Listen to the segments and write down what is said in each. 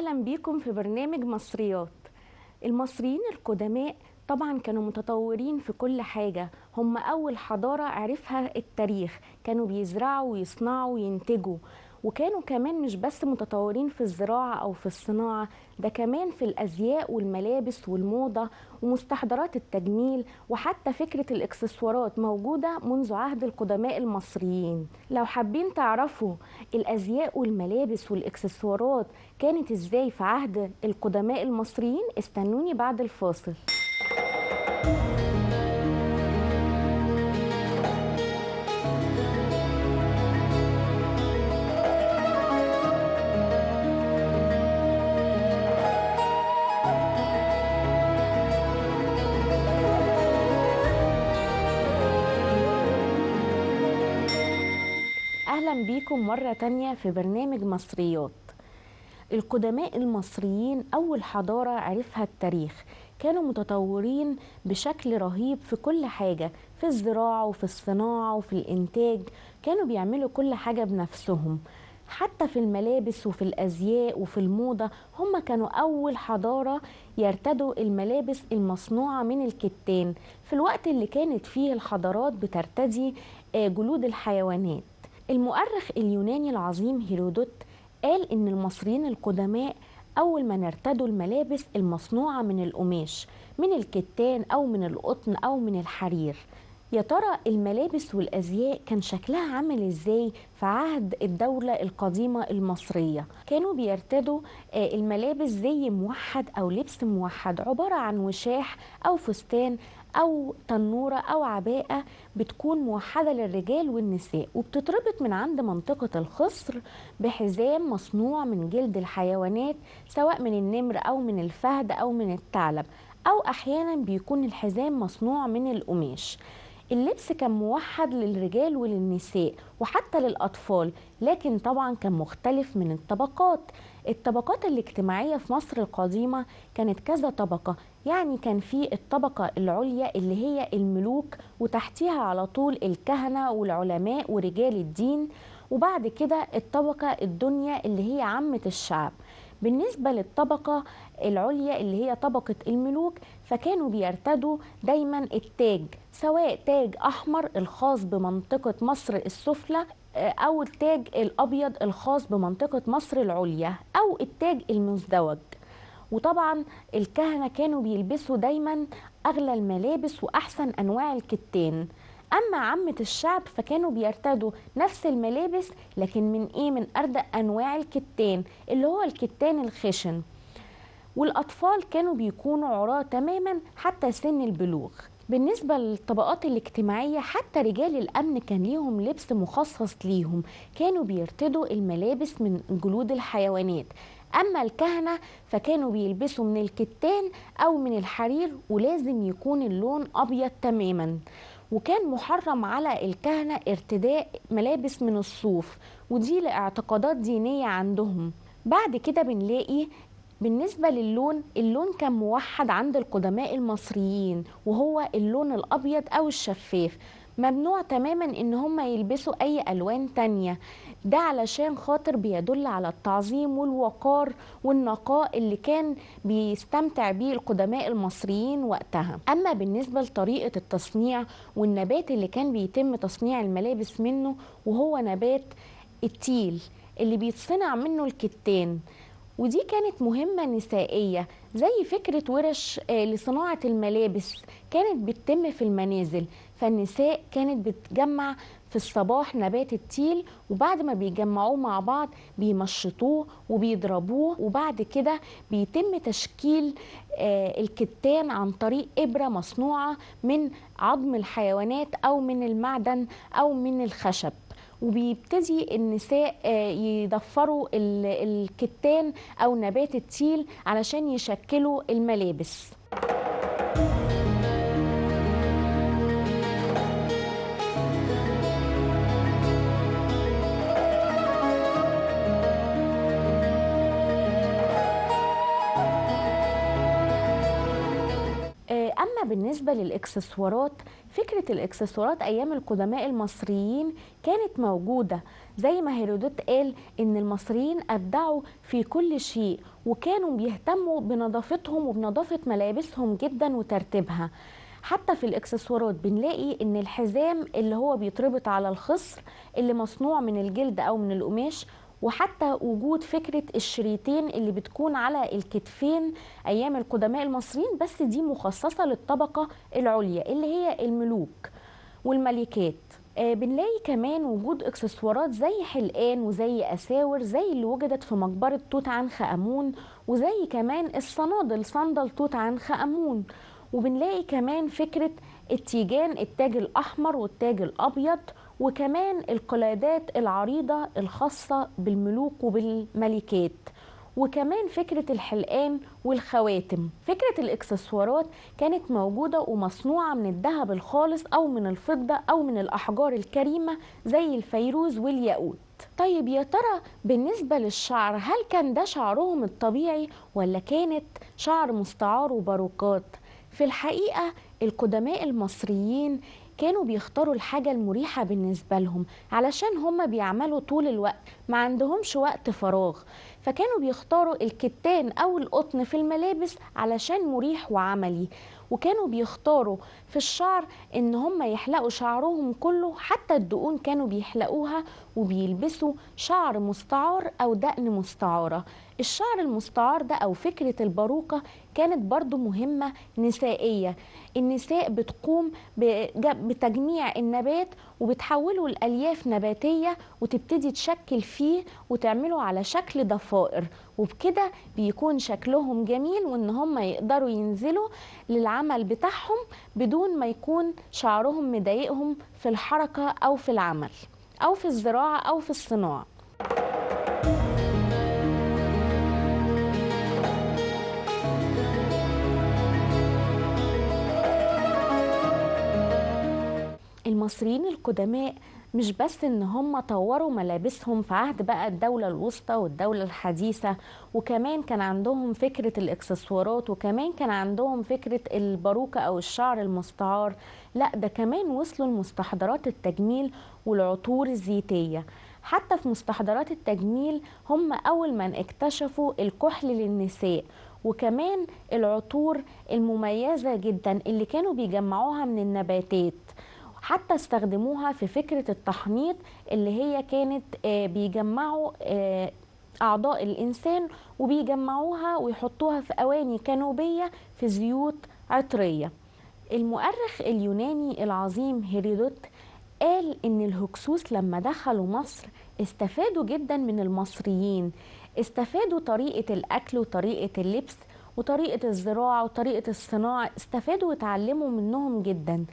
أهلا بيكم في برنامج مصريات. المصريين القدماء طبعا كانوا متطورين في كل حاجة، هم أول حضارة عرفها التاريخ، كانوا بيزرعوا ويصنعوا وينتجوا، وكانوا كمان مش بس متطورين في الزراعة أو في الصناعة، ده كمان في الأزياء والملابس والموضة ومستحضرات التجميل، وحتى فكرة الإكسسوارات موجودة منذ عهد القدماء المصريين. لو حابين تعرفوا الأزياء والملابس والإكسسوارات كانت إزاي في عهد القدماء المصريين، استنوني بعد الفاصل. أهلا بيكم مرة تانية في برنامج مصريات. القدماء المصريين أول حضارة عرفها التاريخ، كانوا متطورين بشكل رهيب في كل حاجة، في الزراعة وفي الصناعة وفي الإنتاج، كانوا بيعملوا كل حاجة بنفسهم، حتى في الملابس وفي الأزياء وفي الموضة. هم كانوا أول حضارة يرتدوا الملابس المصنوعة من الكتان في الوقت اللي كانت فيه الحضارات بترتدي جلود الحيوانات. المؤرخ اليوناني العظيم هيرودوت قال إن المصريين القدماء أول ما ارتدوا الملابس المصنوعة من القماش، من الكتان أو من القطن أو من الحرير. يا ترى الملابس والأزياء كان شكلها عامل إزاي في عهد الدولة القديمة المصرية؟ كانوا بيرتدوا الملابس زي موحد أو لبس موحد، عبارة عن وشاح أو فستان أو تنورة أو عباءة بتكون موحدة للرجال والنساء، وبتتربط من عند منطقة الخصر بحزام مصنوع من جلد الحيوانات، سواء من النمر أو من الفهد أو من الثعلب، أو أحيانا بيكون الحزام مصنوع من القماش. اللبس كان موحد للرجال وللنساء وحتى للأطفال، لكن طبعا كان مختلف من الطبقات. الطبقات الاجتماعية في مصر القديمة كانت كذا طبقة، يعني كان في الطبقة العليا اللي هي الملوك، وتحتيها على طول الكهنة والعلماء ورجال الدين، وبعد كده الطبقة الدنيا اللي هي عامة الشعب. بالنسبة للطبقة العليا اللي هي طبقة الملوك، فكانوا بيرتدوا دايما التاج، سواء تاج أحمر الخاص بمنطقة مصر السفلى، أو التاج الأبيض الخاص بمنطقة مصر العليا، أو التاج المزدوج. وطبعا الكهنة كانوا بيلبسوا دايما أغلى الملابس وأحسن أنواع الكتان. أما عامة الشعب فكانوا بيرتدوا نفس الملابس، لكن من إيه؟ من أردأ أنواع الكتان اللي هو الكتان الخشن. والأطفال كانوا بيكونوا عراة تماما حتى سن البلوغ. بالنسبة للطبقات الاجتماعية، حتى رجال الأمن كان ليهم لبس مخصص ليهم، كانوا بيرتدوا الملابس من جلود الحيوانات. أما الكهنة فكانوا بيلبسوا من الكتان أو من الحرير، ولازم يكون اللون أبيض تماما. وكان محرم على الكهنة ارتداء ملابس من الصوف، ودي لاعتقادات دينية عندهم. بعد كده بنلاقي بالنسبة للون، اللون كان موحد عند القدماء المصريين، وهو اللون الأبيض أو الشفاف. ممنوع تماما إن هم يلبسوا أي ألوان تانية، ده علشان خاطر بيدل على التعظيم والوقار والنقاء اللي كان بيستمتع بيه القدماء المصريين وقتها. أما بالنسبة لطريقة التصنيع والنبات اللي كان بيتم تصنيع الملابس منه، وهو نبات التيل اللي بيتصنع منه الكتان، ودي كانت مهمة نسائية زي فكرة ورش لصناعة الملابس كانت بتتم في المنازل. فالنساء كانت بتجمع في الصباح نبات التيل، وبعد ما بيجمعوه مع بعض بيمشطوه وبيضربوه، وبعد كده بيتم تشكيل الكتان عن طريق إبرة مصنوعة من عظم الحيوانات أو من المعدن أو من الخشب، وبيبتدي النساء يضفروا الكتان أو نبات التيل علشان يشكلوا الملابس. أما بالنسبة للإكسسوارات، فكرة الإكسسوارات أيام القدماء المصريين كانت موجودة، زي ما هيرودوت قال إن المصريين أبدعوا في كل شيء، وكانوا بيهتموا بنظافتهم وبنظافة ملابسهم جدا وترتيبها. حتى في الإكسسوارات بنلاقي إن الحزام اللي هو بيتربط على الخصر اللي مصنوع من الجلد أو من القماش، وحتى وجود فكرة الشريطين اللي بتكون على الكتفين أيام القدماء المصريين، بس دي مخصصة للطبقة العليا اللي هي الملوك والملكات. بنلاقي كمان وجود اكسسوارات زي حلقان وزي أساور زي اللي وجدت في مقبرة توت عنخ آمون، وزي كمان الصنادل صندل توت عنخ آمون. وبنلاقي كمان فكرة التيجان، التاج الأحمر والتاج الأبيض، وكمان القلادات العريضة الخاصة بالملوك وبالملكات، وكمان فكرة الحلقان والخواتم. فكرة الإكسسوارات كانت موجودة ومصنوعة من الذهب الخالص أو من الفضة أو من الأحجار الكريمة زي الفيروز والياقوت. طيب يا ترى بالنسبة للشعر، هل كان ده شعرهم الطبيعي ولا كانت شعر مستعار وباروكات؟ في الحقيقة القدماء المصريين كانوا بيختاروا الحاجة المريحة بالنسبة لهم، علشان هم بيعملوا طول الوقت، ما عندهمش وقت فراغ، فكانوا بيختاروا الكتان أو القطن في الملابس علشان مريح وعملي. وكانوا بيختاروا في الشعر إن هم يحلقوا شعرهم كله، حتى الدقون كانوا بيحلقوها، وبيلبسوا شعر مستعار أو دقن مستعارة. الشعر المستعار ده أو فكرة الباروكة كانت برضو مهمة نسائية. النساء بتقوم بتجميع النبات وبتحوله لألياف نباتية وتبتدي تشكل فيه وتعمله على شكل ضفائر، وبكده بيكون شكلهم جميل، وإن هم يقدروا ينزلوا للعمل بتاعهم بدون ما يكون شعرهم مضايقهم في الحركة أو في العمل أو في الزراعة أو في الصناعة. المصريين القدماء مش بس ان هم طوروا ملابسهم في عهد بقى الدولة الوسطى والدولة الحديثة، وكمان كان عندهم فكرة الاكسسوارات، وكمان كان عندهم فكرة الباروكة او الشعر المستعار، لا ده كمان وصلوا لمستحضرات التجميل والعطور الزيتية. حتى في مستحضرات التجميل هم اول من اكتشفوا الكحل للنساء، وكمان العطور المميزة جدا اللي كانوا بيجمعوها من النباتات، حتى استخدموها في فكرة التحنيط اللي هي كانت بيجمعوا أعضاء الإنسان وبيجمعوها ويحطوها في أواني كانوبية في زيوت عطرية. المؤرخ اليوناني العظيم هيرودوت قال إن الهكسوس لما دخلوا مصر استفادوا جدا من المصريين، استفادوا طريقة الأكل وطريقة اللبس وطريقة الزراعة وطريقة الصناعة، استفادوا وتعلموا منهم جدا.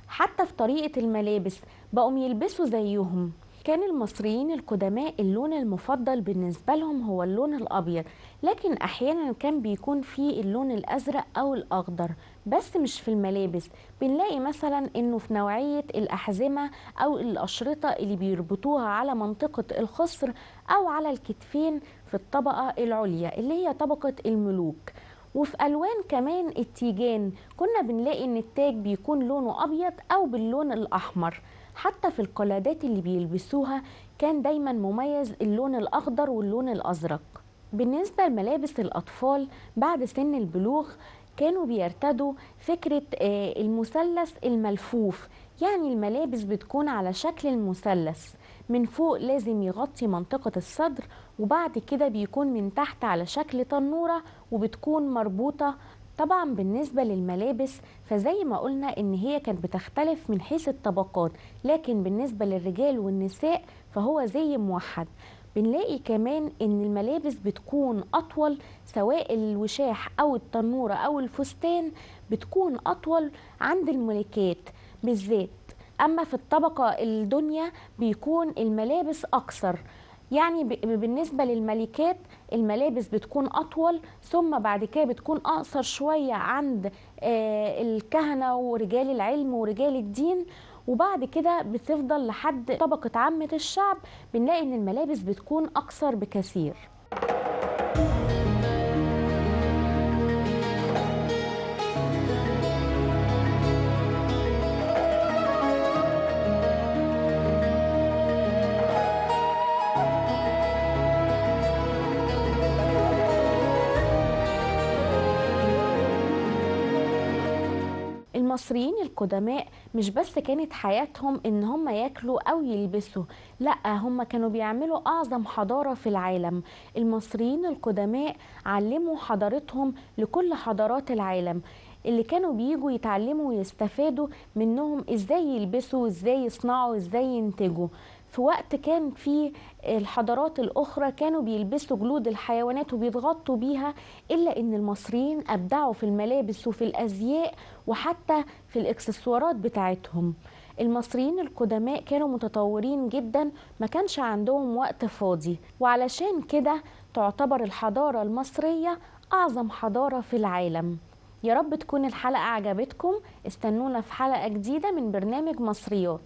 حتى في طريقة الملابس بقوا يلبسوا زيهم. كان المصريين القدماء اللون المفضل بالنسبة لهم هو اللون الأبيض، لكن أحيانا كان بيكون فيه اللون الأزرق أو الأخضر، بس مش في الملابس. بنلاقي مثلا إنه في نوعية الأحزمة أو الأشرطة اللي بيربطوها على منطقة الخصر أو على الكتفين في الطبقة العليا اللي هي طبقة الملوك. وفي ألوان كمان التيجان كنا بنلاقي إن التاج بيكون لونه أبيض أو باللون الأحمر. حتى في القلادات اللي بيلبسوها كان دايما مميز اللون الأخضر واللون الأزرق. بالنسبة لملابس الأطفال بعد سن البلوغ كانوا بيرتدوا فكرة المثلث الملفوف، يعني الملابس بتكون على شكل المثلث، من فوق لازم يغطي منطقة الصدر، وبعد كده بيكون من تحت على شكل تنورة وبتكون مربوطة. طبعا بالنسبة للملابس فزي ما قلنا ان هي كانت بتختلف من حيث الطبقات، لكن بالنسبة للرجال والنساء فهو زي موحد. بنلاقي كمان ان الملابس بتكون اطول، سواء الوشاح او التنورة او الفستان بتكون اطول عند الملكات بالذات. اما في الطبقة الدنيا بيكون الملابس اقصر، يعني بالنسبة للملكات الملابس بتكون أطول، ثم بعد كده بتكون أقصر شوية عند الكهنة ورجال العلم ورجال الدين، وبعد كده بتفضل لحد طبقة عامة الشعب بنلاقي إن الملابس بتكون أقصر بكثير. المصريين القدماء مش بس كانت حياتهم إن هم ياكلوا أو يلبسوا، لأ، هم كانوا بيعملوا أعظم حضارة في العالم. المصريين القدماء علموا حضارتهم لكل حضارات العالم، اللي كانوا بيجوا يتعلموا ويستفادوا منهم إزاي يلبسوا، إزاي يصنعوا، إزاي ينتجوا. في وقت كان فيه الحضارات الأخرى كانوا بيلبسوا جلود الحيوانات وبيتغطوا بيها، إلا إن المصريين أبدعوا في الملابس وفي الأزياء وحتى في الإكسسوارات بتاعتهم. المصريين القدماء كانوا متطورين جدا، ما كانش عندهم وقت فاضي، وعلشان كده تعتبر الحضارة المصرية أعظم حضارة في العالم. يا رب تكون الحلقة عجبتكم. استنونا في حلقة جديدة من برنامج مصريات.